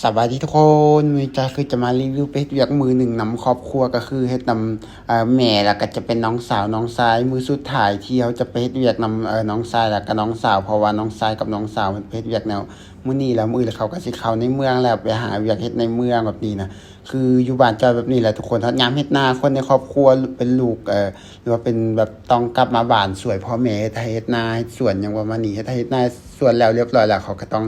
ສະບາຍດີທຸກຄົນ, ມື້ນີ້ຈອຍຄືຈະມາຣີວິວໄປເຮັດວຽກມື້ໜຶ່ງນຳຄອບຄົວ ກໍຄືເຮັດນຳ ເອີ ແມ່ ແລ້ວກໍຈະເປັນນ້ອງສາວນ້ອງຊາຍ. ມື້ສຸດທ້າຍທີ່ເຮົາຈະໄປເຮັດວຽກນຳ ເອີ ນ້ອງຊາຍ ແລ້ວກໍນ້ອງສາວ ເພາະວ່ານ້ອງຊາຍກັບນ້ອງສາວເພິ່ນໄປເຮັດວຽກແນວມື້ນີ້ ແລ້ວມື້ອື່ນເຂົາກໍຊິເຂົ້າໃນເມືອງແລ້ວ ໄປຫາວຽກເຮັດໃນເມືອງແບບນີ້ນະ. ຄືຢູ່ບ້ານຈອຍແບບນີ້ແຫຼະທຸກຄົນ, ຮອດຍາມເຮັດນາ ຄົນໃນຄອບຄົວເປັນລູກ ເອີ ຫຼືວ່າເປັນແບບຕ້ອງກັບມາບ້ານຊ່ວຍພໍ່ແມ່ເຮັດໄຮ່ເຮັດນາເຮັດສວນຫຍັງປະມານນີ້. ເຮັດໄຮ່ເຮັດນາເຮັດສວນແລ້ວລຽບຮ້ອຍແລ້ວ ເຂົາກໍຕ້ອງ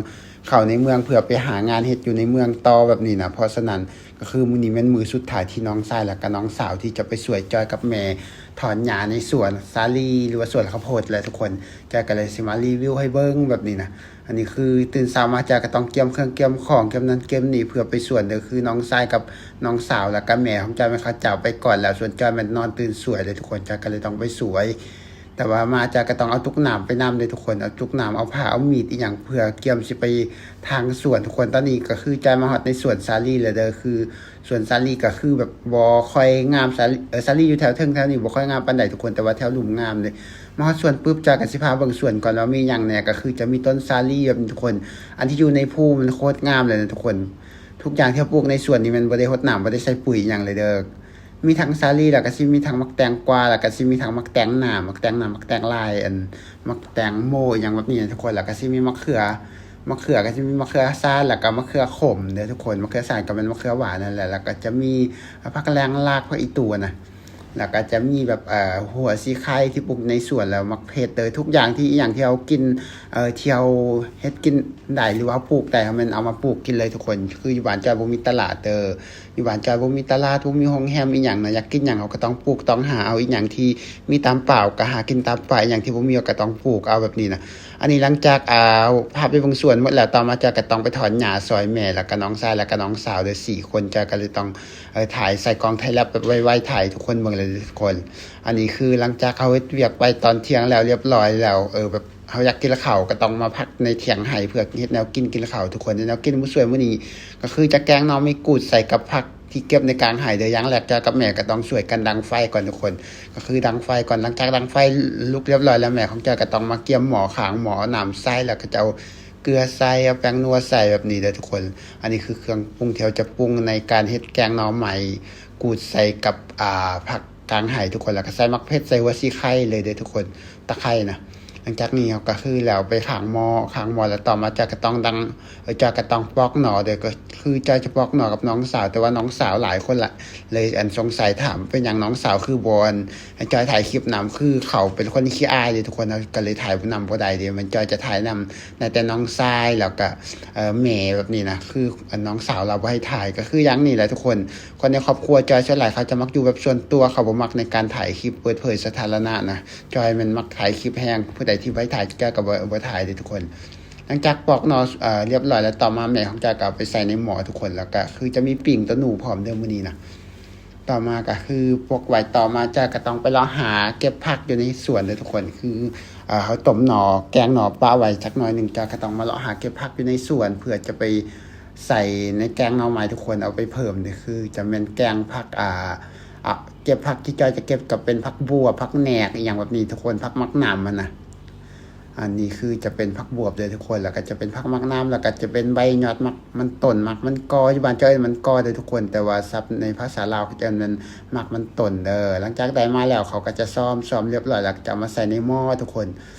ເຂົ້າໃນເມືອງເພື່ອໄປຫາງານເຮັດຢູ່ໃນເມືອງຕໍ່ແບບນີ້ນະ. ເພາະສະນັ້ນກໍຄືມື້ນີ້ແມ່ນມື້ສຸດທ້າຍທີ່ນ້ອງຊາຍ ແລ້ວກໍນ້ອງສາວທີ່ຈະໄປຊ່ວຍຈອຍກັບແມ່ຖອນຫຍ້າໃນສວນສາລີ ຫຼືວ່າສວນເຂົ້າໂພດແຫຼະທຸກຄົນ. ຈອຍກໍເລີຍຊິມາຣີວິວໃຫ້ເບິ່ງແບບນີ້ນະ. ອັນນີ້ຄືຕື່ນເຊົ້າມາຈອຍກໍຕ້ອງກຽມເຄື່ອງກຽມຂອງ ກຽມນັ້ນກຽມນີ້ເພື່ອໄປສວນເດີ. ຄືນ້ອງຊາຍກັບນ້ອງສາວ ແລ້ວກໍແມ່ຂອງຈອຍແມ່ນເຂົາເຈົ້າໄປກ່ອນແລ້ວ ສ່ວນຈອຍແມ່ນນອນຕື່ນສວຍເລີຍທຸກຄົນ, ຈອຍກໍເລີຍຕ້ອງໄປຊ່ວຍ. ແຕ່ວ່າມາຈອຍກໍຕ້ອງເອົາຕຸກນ້ຳໄປນຳເດ້ທຸກຄົນ, ເອົາຕຸກນ້ຳ ເອົາຜ້າ ເອົາມີດອີ່ຫຍັງເພື່ອກຽມຊິໄປທາງສວນທຸກຄົນ. ຕອນນີ້ກໍຄືຈອຍມາຮອດໃນສວນສາລີແລ້ວເດີ. ຄືສວນສາລີກໍຄືແບບບໍ່ຄ່ອຍງາມ ສາລີ ເອີ ສາລີຢູ່ແຖວເທິງແຖວນີ້ບໍ່ຄ່ອຍງາມປານໃດທຸກຄົນ, ແຕ່ວ່າແຖວລຸ່ມງາມເດ້. ມາຮອດສວນປຶບ ຈອຍກໍຊິພາເບິ່ງສວນກ່ອນວ່າມີຫຍັງແດ່. ກໍຄືຈະມີຕົ້ນສາລີແບບນີ້ທຸກຄົນ, ອັນທີ່ຢູ່ໃນພູມັນໂຄດງາມເລີຍນະທຸກຄົນ. ທຸກຢ່າງທີ່ເຮົາປູກໃນສວນນີ້ແມ່ນບໍ່ໄດ້ຫົດນ້ຳ ບໍ່ໄດ້ໃສ່ປຸ໋ຍອີ່ຫຍັງເລີຍເດີ. ມີທັງສາລີ ແລ້ວກໍຊິມີທັງໝາກແຕງກວາ ແລ້ວກໍຊິມີທັງໝາກແຕງໜາ ໝາກແຕງໜາ ໝາກແຕງລາຍ ອັນ ໝາກແຕງໂມ ອີ່ຫຍັງແບບນີ້ນະທຸກຄົນ. ແລ້ວກໍຊິມີໝາກເຂືອ ໝາກເຂືອກໍຊິມີໝາກເຂືອຊານ ແລ້ວກໍໝາກເຂືອຂົມເດີທຸກຄົນ. ໝາກເຂືອຊານກໍແມ່ນໝາກເຂືອຫວານນັ້ນແຫຼະ. ແລ້ວກໍຈະມີ ອາ ຜັກແລງລາກ ຜັກອີ່ຕູນນະ. ແລ້ວກໍຈະມີແບບ ເອີ ຫົວສີໄຄທີ່ປູກໃນສວນ ແລ້ວໝາກເຜັດເດີ. ທຸກຢ່າງທີ່ ອີ່ຫຍັງທີ່ເຮົາກິນ ເອີ ທີ່ເຮົາເຮັດກິນໄດ້ ຫຼືວ່າເຮົາປູກໄດ້ ເຮົາແມ່ນເອົາມາປູກກິນເລີຍທຸກຄົນ. ຄືຢູ່ບ້ານຈອຍບໍ່ມີຕະຫຼາດເດີ. ຢູ່ບ້ານຈອຍບໍ່ມີຕະຫຼາດ ບໍ່ມີໂຮງແຮມອີ່ຫຍັງນະ, ຢາກກິນຫຍັງເຮົາກໍຕ້ອງປູກຕ້ອງຫາເອົາ. ອີ່ຫຍັງທີ່ມີຕາມປ່າກໍຫາກິນຕາມປ່າ, ອີ່ຫຍັງທີ່ບໍ່ມີກໍຕ້ອງປູກເອົາແບບນີ້ນະ. ອັນນີ້ຫຼັງຈາກ ອາ ພາໄປເບິ່ງສວນໝົດແລ້ວ, ຕໍ່ມາຈອຍກໍຕ້ອງໄປຖອນຫຍ້າຊ່ອຍແມ່ ແລ້ວກໍນ້ອງຊາຍ ແລ້ວກໍນ້ອງສາວເດີ ສີ່ຄົນ. ຈອຍກໍເລີຍຕ້ອງ ເອີ ຖ່າຍໃສ່ກ້ອງໄທແລັບແບບໄວໆ ຖ່າຍໃຫ້ທຸກຄົນເບິ່ງເລີຍທຸກຄົນ. ອັນນີ້ຄືຫຼັງຈາກເຮົາເຮັດວຽກໄປຕອນທ່ຽງແລ້ວລຽບຮ້ອຍແລ້ວ ເອີ ແບບ ເຮົາຢາກກິນເຂົ້າກໍຕ້ອງມາພັກໃນຖຽງໄຮ່ ເພື່ອເຮັດແນວກິນ ກິນເຂົ້າທຸກຄົນ. ແນວກິນມື້ຊ່ວຍມື້ນີ້ກໍຄືຈະແກງໜໍ່ໄມ້ກູດໃສ່ກັບຜັກທີ່ເກັບໃນກາງໄຮ່ເດີ. ຢ່າງແລກຈອຍກັບແມ່ກໍຕ້ອງຊ່ວຍກັນດັງໄຟກ່ອນທຸກຄົນ, ກໍຄືດັງໄຟກ່ອນ. ຫຼັງຈາກດັງໄຟລຸກລຽບຮ້ອຍແລ້ວ ແມ່ຂອງຈອຍກໍຕ້ອງມາກຽມໝໍ້ ຂ້າງໝໍ້ ເອົານ້ຳໃສ່ ແລ້ວກໍຈະເອົາເກືອໃສ່ ເອົາແປ້ງນົວໃສ່ແບບນີ້ເດີທຸກຄົນ. ອັນນີ້ຄືເຄື່ອງປຸງທີ່ເຮົາຈະປຸງໃນການເຮັດແກງໜໍ່ໄມ້ກູດໃສ່ກັບ ອ່າ ຜັກ ກາງໄຮ່ທຸກຄົນ, ແລ້ວກໍໃສ່ໝາກເຜັດ ໃສ່ຫົວສີໄຄເລີຍເດ້ທຸກຄົນ ຕະໄຄນະ. ຫຼັງຈາກນີ້ເຮົາກໍຄືແລ້ວໄປຂ້າງໝໍ້, ຂ້າງໝໍ້ແລ້ວຕໍ່ມາຈອຍກໍຕ້ອງດັງ ເອີ ຈອຍກໍຕ້ອງປອກໜໍ່ເດີ. ກໍຄືຈອຍຈະປອກໜໍ່ກັບນ້ອງສາວ ແຕ່ວ່ານ້ອງສາວຫຼາຍຄົນລະ ເລີຍອັນສົງໄສຖາມເປັນຫຍັງນ້ອງສາວຄືບໍ່ອັນໃຫ້ຈອຍຖ່າຍຄລິບນຳ, ຄືເຂົາເປັນຄົນຂີ້ອາຍເດ້ທຸກຄົນ, ເຮົາກໍເລີຍຖ່າຍນຳບໍ່ໄດ້ເດ້. ແມ່ນຈອຍຈະຖ່າຍນຳໄດ້ແຕ່ນ້ອງຊາຍ ແລ້ວກໍ ເອີ ແມ່ແບບນີ້ນະ. ຄືອັນນ້ອງສາວລາວບໍ່ໃຫ້ຖ່າຍ ກໍຄືຢ່າງນີ້ແຫຼະທຸກຄົນ. ຄົນໃນຄອບຄົວຈອຍສ່ວນຫຼາຍເຂົາຈະມັກຢູ່ແບບສ່ວນຕົວ, ເຂົາບໍ່ມັກໃນການຖ່າຍຄລິບເປີດເຜີຍສາທາລະນະນະ. ຈອຍແມ່ນມັກຖ່າຍຄລິບແຮງ, ຜູ້ໃດທີ່ບໍ່ໃຫ້ຖ່າຍ ຈອຍກໍບໍ່ ບໍ່ຖ່າຍເດ້ທຸກຄົນ. ຫຼັງຈາກປອກໜໍ່ ເອີ ລຽບຮ້ອຍແລ້ວ, ຕໍ່ມາແມ່ຂອງຈອຍກໍເອົາໄປໃສ່ໃນໝໍ້ທຸກຄົນ, ແລ້ວກໍຄືຈະມີປີ້ງໂຕໜູພ້ອມເດີມື້ນີ້ນະ. ຕໍ່ມາກໍຄືປົກໄວ້, ຕໍ່ມາຈອຍກໍຕ້ອງໄປເລາະຫາເກັບຜັກຢູ່ໃນສວນເດີທຸກຄົນ. ຄື ເອີ ເຮົາຕົ້ມໜໍ່ ແກງໜໍ່ປະໄວ້ຈັກໜ້ອຍໜຶ່ງ, ຈອຍກໍຕ້ອງມາເລາະຫາເກັບຜັກຢູ່ໃນສວນ ເພື່ອຈະໄປ ໃສ່ໃນແກງໜໍ່ໄມ້ທຸກຄົນ, ເອົາໄປເພີ່ມນີ້ຄືຈະແມ່ນແກງຜັກ ອ່າ ອ່າ ເກັບຜັກທີ່ຈອຍຈະເກັບກໍເປັນຜັກບົ່ວ ຜັກແໜກ ອີ່ຫຍັງແບບນີ້ທຸກຄົນ, ຜັກໝາກໜາມຫັ້ນນະ. ອັນນີ້ຄືຈະເປັນຜັກບວບເດີທຸກຄົນ, ແລ້ວກໍຈະເປັນຜັກໝາກໜາມ, ແລ້ວກໍຈະເປັນໃບຍອດໝາກມັນຕົ້ນ ໝາກມັນກໍ ຢູ່ບ້ານຈອຍເອີ້ນໝາກມັນກໍເດີທຸກຄົນ, ແຕ່ວ່າສັບໃນພາສາລາວເຂົາເອີ້ນມັນໝາກມັນຕົ້ນເດີ. ຫຼັງຈາກໄດ້ມາແລ້ວ ເຂົາກໍຈະຊອມ ຊອມລຽບຮ້ອຍ ແລ້ວກໍຈະເອົາມາໃສ່ໃນໝໍ້ທຸກຄົນ.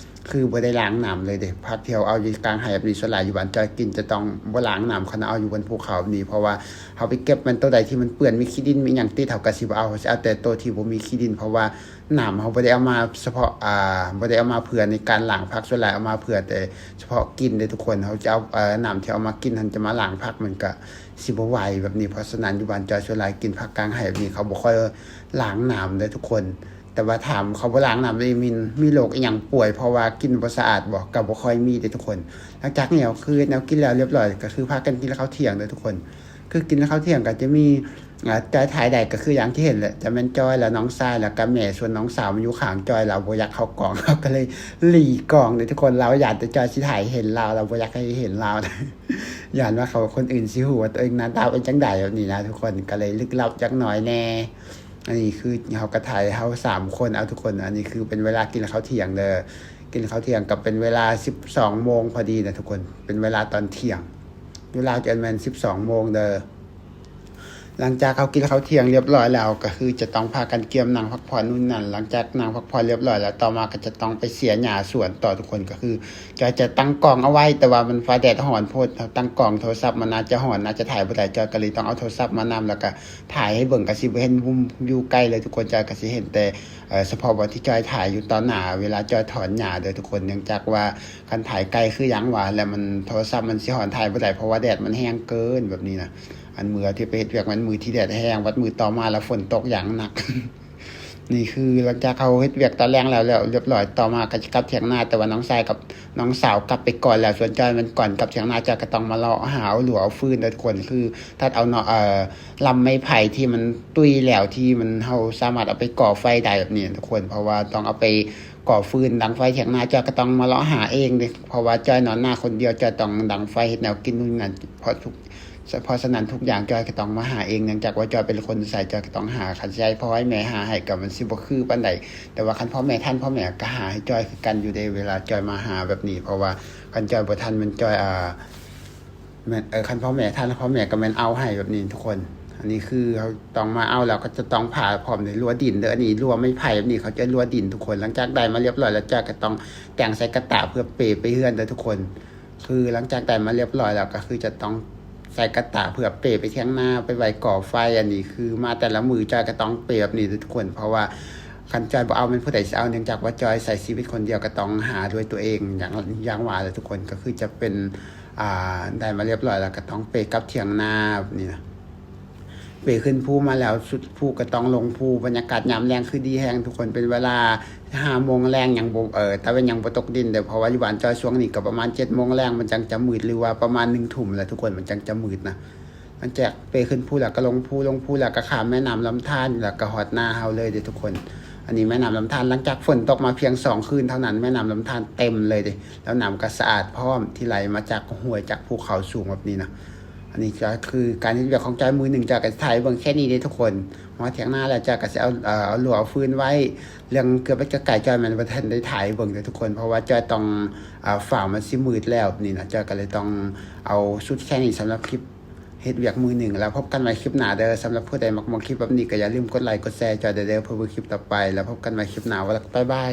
ຄືບໍ່ໄດ້ລ້າງນ້ຳເລີຍເດ້. ຜັກທີ່ເຮົາເອົາຢູ່ກາງໄຮ່ແບບນີ້ ສ່ວນຫຼາຍຢູ່ບ້ານຈອຍກິນຈະຕ້ອງບໍ່ລ້າງນ້ຳ, ຄັນເຮົາເອົາຢູ່ບົນພູເຂົາແບບນີ້ ເພາະວ່າເຮົາໄປເກັບແມ່ນໂຕໃດທີ່ມັນເປື້ອນ ມີຂີ້ດິນ ມີຫຍັງຕິດ ເຮົາກໍຊິບໍ່ເອົາ, ເຮົາຊິເອົາແຕ່ໂຕທີ່ບໍ່ມີຂີ້ດິນ. ເພາະວ່ານ້ຳເຮົາບໍ່ໄດ້ເອົາມາສະເພາະ ອ່າ ບໍ່ໄດ້ເອົາມາເພື່ອໃນການລ້າງຜັກ, ສ່ວນຫຼາຍເອົາມາເພື່ອແຕ່ສະເພາະກິນເດ້ທຸກຄົນ. ເຮົາຈະເອົາ ເອີ ນ້ຳທີ່ເອົາມາກິນຫັ້ນຈະມາລ້າງຜັກ ມັນກໍຊິບໍ່ໄຫວແບບນີ້. ເພາະສະນັ້ນ ຢູ່ບ້ານຈອຍສ່ວນຫຼາຍກິນຜັກກາງໄຮ່ແບບນີ້ ເຂົາບໍ່ຄ່ອຍລ້າງນ້ຳເດ້ທຸກຄົນ. ແຕ່ວ່າຖາມເຂົາບໍ່ລ້າງນ້ຳເດ ມີ ມີໂລກອີ່ຫຍັງປ່ວຍ ເພາະວ່າກິນບໍ່ສະອາດບໍ? ກໍບໍ່ຄ່ອຍມີເດ້ທຸກຄົນ. ຫຼັງຈາກນີ້ເຮົາຄືເຮັດແນວກິນແລ້ວລຽບຮ້ອຍ ກໍຄືພາກັນກິນເຂົ້າທ່ຽງເດ້ທຸກຄົນ. ຄືກິນເຂົ້າທ່ຽງກໍຈະມີ ອ່າ ຈອຍຖ່າຍໄດ້ກໍຄືຢ່າງທີ່ເຫັນແຫຼະ, ຈະແມ່ນຈອຍ ແລ້ວນ້ອງຊາຍ ແລ້ວກໍແມ່. ສ່ວນນ້ອງສາວມັນຢູ່ຂ້າງຈອຍ ລາວບໍ່ຢາກເຂົ້າກ້ອງ ລາວກໍເລີຍຫຼີ່ກ້ອງເດ້ທຸກຄົນ. ລາວຢ້ານແຕ່ຈອຍຊິຖ່າຍເຫັນລາວ, ລາວບໍ່ຢາກໃຫ້ເຫັນລາວ ຢ້ານວ່າເຂົາ ຄົນອື່ນຊິຮູ້ວ່າຕົວເອງໜ້າຕາເປັນຈັ່ງໃດແບບນີ້ນະທຸກຄົນ, ກໍເລີຍລຶກລັບຈັກໜ້ອຍແດ່. ອັນນີ້ຄືເຮົາກໍຖ່າຍເຮົາສາມຄົນເອົາທຸກຄົນ. ອັນນີ້ຄືເປັນເວລາກິນເຂົ້າທ່ຽງເດີ, ກິນເຂົ້າທ່ຽງກໍເປັນເວລາສິບສອງໂມງພໍດີນະທຸກຄົນ, ເປັນເວລາຕອນທ່ຽງ. ຢູ່ລາວຈະແມ່ນສິບສອງໂມງເດີ. ຫຼັງຈາກເຮົາກິນເຂົ້າທ່ຽງລຽບຮ້ອຍແລ້ວ ກໍຄືຈະຕ້ອງພາກັນກຽມນັ່ງພັກຜ່ອນນູ່ນນັ້ນ. ຫຼັງຈາກນັ່ງພັກຜ່ອນລຽບຮ້ອຍແລ້ວ ຕໍ່ມາກໍຈະຕ້ອງໄປເສຍຫຍ້າສວນຕໍ່ທຸກຄົນ. ກໍຄືຈອຍຈະຕັ້ງກ້ອງເອົາໄວ້ ແຕ່ວ່າມັນຟ້າແດດຮ້ອນໂພດ, ເຮົາຕັ້ງກ້ອງໂທລະສັບມັນອາດຈະຮ້ອນ ອາດຈະຖ່າຍບໍ່ໄດ້. ຈອຍກໍເລີຍຕ້ອງເອົາໂທລະສັບມານຳ ແລ້ວກໍຖ່າຍໃຫ້ເບິ່ງ, ກໍຊິບໍ່ເຫັນມຸມວິວໄກເລີຍທຸກຄົນ. ຈອຍກໍຊິເຫັນແຕ່ ເອີ ສະເພາະບ່ອນທີ່ຈອຍຖ່າຍຢູ່ຕໍ່ໜ້າເວລາຈອຍຖອນຫຍ້າເດີທຸກຄົນ. ເນື່ອງຈາກວ່າຄັນຖ່າຍໄກຄືຫຍັງຫວາ ແລ້ວມັນ ໂທລະສັບມັນຊິຮ້ອນ ຖ່າຍບໍ່ໄດ້ ເພາະວ່າແດດມັນແຮງເກີນແບບນີ້ນະ. ອັນມື້ທີ່ໄປເຮັດວຽກແມ່ນມື້ທີ່ແດດແຮງ, ບັດມື້ຕໍ່ມາແລ້ວຝົນຕົກຢ່າງໜັກ. ນີ້ຄືຫຼັງຈາກເຮົາເຮັດວຽກຕອນແລງແລ້ວ ແລ້ວລຽບຮ້ອຍ, ຕໍ່ມາກໍຈະກັບຖຽງນາ, ແຕ່ວ່ານ້ອງຊາຍກັບນ້ອງສາວກັບໄປກ່ອນແລ້ວ, ສ່ວນຈອຍແມ່ນກ່ອນກັບຖຽງນາ, ຈອຍກໍຕ້ອງມາເລາະຫາເອົາຫຼວເອົາຟືນເດີທຸກຄົນ. ຄືຕັດເອົາເນາະ ເອີ ລຳໄມ້ໄຜ່ທີ່ມັນຕຸ້ຍແລ້ວ ທີ່ມັນ ເຮົາສາມາດເອົາໄປກໍ່ໄຟໄດ້ແບບນີ້ນະທຸກຄົນ, ເພາະວ່າຕ້ອງເອົາໄປກໍ່ຟືນດັງໄຟຖຽງນາ. ຈອຍກໍຕ້ອງມາເລາະຫາເອງເດ້ ເພາະວ່າຈອຍນອນໜ້າຄົນດຽວ, ຈອຍຕ້ອງດັງໄຟເຮັດແນວກິນນູ່ນນີ້ນັ້ນ, ເພາະທຸກ ເພາະສະນັ້ນທຸກຢ່າງຈອຍກໍຕ້ອງມາຫາເອງ. ເນື່ອງຈາກວ່າຈອຍເປັນຄົນໃສ່, ຈອຍກໍຕ້ອງຫາ. ຄັນຊິໃຫ້ພໍ່ໃຫ້ແມ່ຫາໃຫ້ກໍມັນຊິບໍ່ຄືປານໃດ, ແຕ່ວ່າຄັນພໍ່ແມ່ທັນ ພໍ່ແມ່ກໍຫາໃຫ້ຈອຍຄືກັນຢູ່ເດ້ ເວລາຈອຍມາຫາແບບນີ້, ເພາະວ່າຄັນຈອຍບໍ່ທັນແມ່ນຈອຍ ອ່າ ແມ່ນ ເອີ ຄັນພໍ່ແມ່ທັນ ພໍ່ແມ່ກໍແມ່ນເອົາໃຫ້ແບບນີ້ທຸກຄົນ. ອັນນີ້ຄືເຮົາຕ້ອງມາເອົາແລ້ວ ກໍຈະຕ້ອງຜ່າພ້ອມດ້ວຍລົວດິນເດີ. ອັນນີ້ລົວໄມ້ໄຜ່ແບບນີ້ ເຂົາຈະລົວດິນທຸກຄົນ. ຫຼັງຈາກໄດ້ມາລຽບຮ້ອຍແລ້ວ ຈອຍກໍຕ້ອງແຕ່ງໃສ່ກະຕະເພື່ອເປໄປເຮືອນເດີທຸກຄົນ. ຄືຫຼັງຈາກໄດ້ມາລຽບຮ້ອຍແລ້ວ ກໍຄືຈະຕ້ອງໃສ່ກະຕະເພື່ອເປໄປຖຽງນາ ໄປໄວ້ກໍ່ໄຟ. ອັນນີ້ຄືມາແຕ່ລະມື້ຈອຍກໍຕ້ອງເປແບບນີ້ເດີທຸກຄົນ, ເພາະວ່າຄັນຈອຍບໍ່ເອົາແມ່ນຜູ້ໃດຊິເອົາ? ເນື່ອງຈາກວ່າຈອຍໃຊ້ຊີວິດຄົນດຽວ ກໍຕ້ອງຫາດ້ວຍຕົວເອງ ຢ່າງ ຢ່າງວ່າແຫຼະທຸກຄົນ. ກໍຄືຈະເປັນ ອ່າ ໄດ້ມາລຽບຮ້ອຍແລ້ວ ກໍຕ້ອງເປກັບຖຽງນາແບບນີ້ນະ. ເປຂຶ້ນພູມາແລ້ວ ສຸດພູກໍຕ້ອງລົງພູ. ບັນຍາກາດຍາມແລງຄືດີແຮງທຸກຄົນ, ເປັນເວລາຫ້າໂມງແລງ ຍັງບໍ່ ເອີ ຕາເວັນຍັງບໍ່ຕົກດິນເດີ, ເພາະວ່າຢູ່ບ້ານຈອຍຊ່ວງນີ້ກໍປະມານເຈັດໂມງແລງ ມັນຈັ່ງຈະມືດ ຫຼືວ່າປະມານໜຶ່ງທຸ່ມແຫຼະທຸກຄົນ ມັນຈັ່ງຈະມືດນະ. ຫຼັງຈາກເປຂຶ້ນພູແລ້ວກໍລົງພູ, ລົງພູແລ້ວກໍຂ້າມແມ່ນ້ຳລຳທານ ແລ້ວກໍຮອດນາເຮົາເລີຍເດ້ທຸກຄົນ. ອັນນີ້ແມ່ນ້ຳລຳທານ ຫຼັງຈາກຝົນຕົກມາພຽງສອງຄືນເທົ່ານັ້ນ ແມ່ນ້ຳລຳທານເຕັມເລີຍເດ້, ແລ້ວນ້ຳກໍສະອາດພ້ອມ ທີ່ໄຫຼມາຈາກຫ້ວຍ ຈາກພູເຂົາສູງແບບນີ້ນະ. ອັນນີ້ກໍຄືການເຮັດວຽກຂອງຈອຍມື້ໜຶ່ງ, ຈອຍກໍຈະຖ່າຍໃຫ້ເບິ່ງແຄ່ນີ້ເດ້ທຸກຄົນ. ມາຖຽງນາແລ້ວ ຈອຍກໍຊິເອົາ ເອີ ເອົາລົວເອົາຟືນໄວ້. ເລື່ອງເກືອບເປັດເກືອບໄກ່ ຈອຍແມ່ນບໍ່ທັນໄດ້ຖ່າຍໃຫ້ເບິ່ງເດ້ທຸກຄົນ, ເພາະວ່າຈອຍຕ້ອງ ເອີ ຟ້າວ ມັນຊິມືດແລ້ວນີ້ນະ. ຈອຍກໍເລີຍຕ້ອງເອົາສຸດແຄ່ນີ້ສຳລັບຄລິບເຮັດວຽກມື້ໜຶ່ງ, ແລ້ວພົບກັນໃໝ່ຄລິບໜ້າເດີ. ສຳລັບຜູ້ໃດມັກ ມັກຄລິບແບບນີ້ ກໍຢ່າລືມກົດໄລກົດແຊໃຫ້ຈອຍແດ່ເດີ ເພື່ອເບິ່ງຄລິບຕໍ່ໄປ. ແລ້ວພົບກັນໃໝ່ຄລິບໜ້າ, ວ່າແລ້ວກໍບາຍບາຍ.